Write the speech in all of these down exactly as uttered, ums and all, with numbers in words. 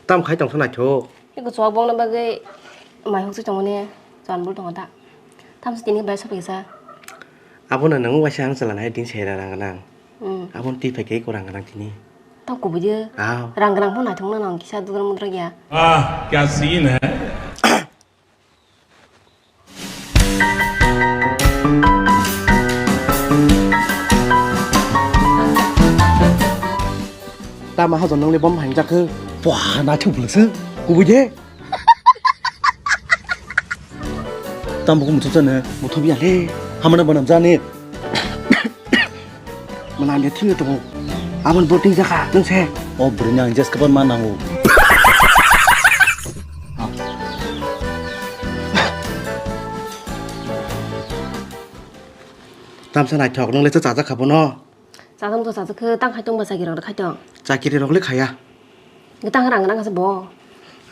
Tam khai tongsa naithok. Eko chuwak bongna bagwi mai hokse tongmani chuan bul tongo da. Tamsa tini bai sophi kisa. Abono nang waisa ang chwla nai din sera rang nang. Hmm. Abon twi phai khe ko rang nang tini. Tang kubui de. Ah. Rang rang pho naithok nang kisa dudra mudra ya. Ah, kya scene hai. Tama hajon nang le bom hang jakhe. Wah, na thuk bwlwk se. Kubui de. Tam buku muthub jane. Muthub ya le. Hamana banam jane. Mana dia thing tu. Aman boting jaka teng se. Oh, beri ni ang jas kapan mana ho. Tamsa naithok nang le cha cha khabono. Chajak to chajak khe tang khai tong ba chakiri rok khai tong. Chakiri rok le khaya. Tang rang nang se bo.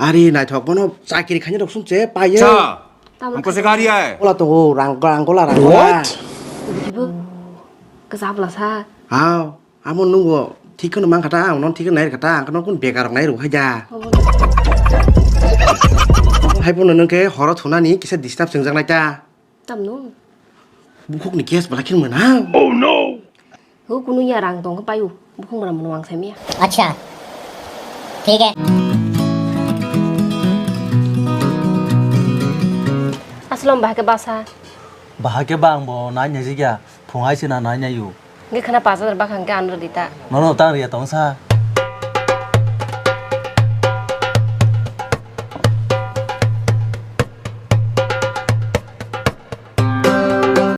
Ari naithok bono chakiri khaina rok sung che paye. Cha, Tamo हमको सिखा रिया है। Gola to rang rang gola rang gola. What? Ibo kasa bla sa. Aw, amo nungo thik kheno mang khata, ang non thik nai khata, ang non kun bekar rok nai rok haja. Hai bono nung khe horo thunani kisa disturb swngjak nai ta. Tamno. Bukhuk ni case bala khin mwnang. Oh no. Ho kunu ya rang tong khe payu. Bukhuk mwnang mwnang ang saimya. Acha. Thik hai. Aslam bahai khe basa. Bahai khe ba ang bo nai nai jigya. Phung hai se na nai nai u. Nge khana pajar bakha hwnkhe ano rwdi ta. Nono tang riya tong sa.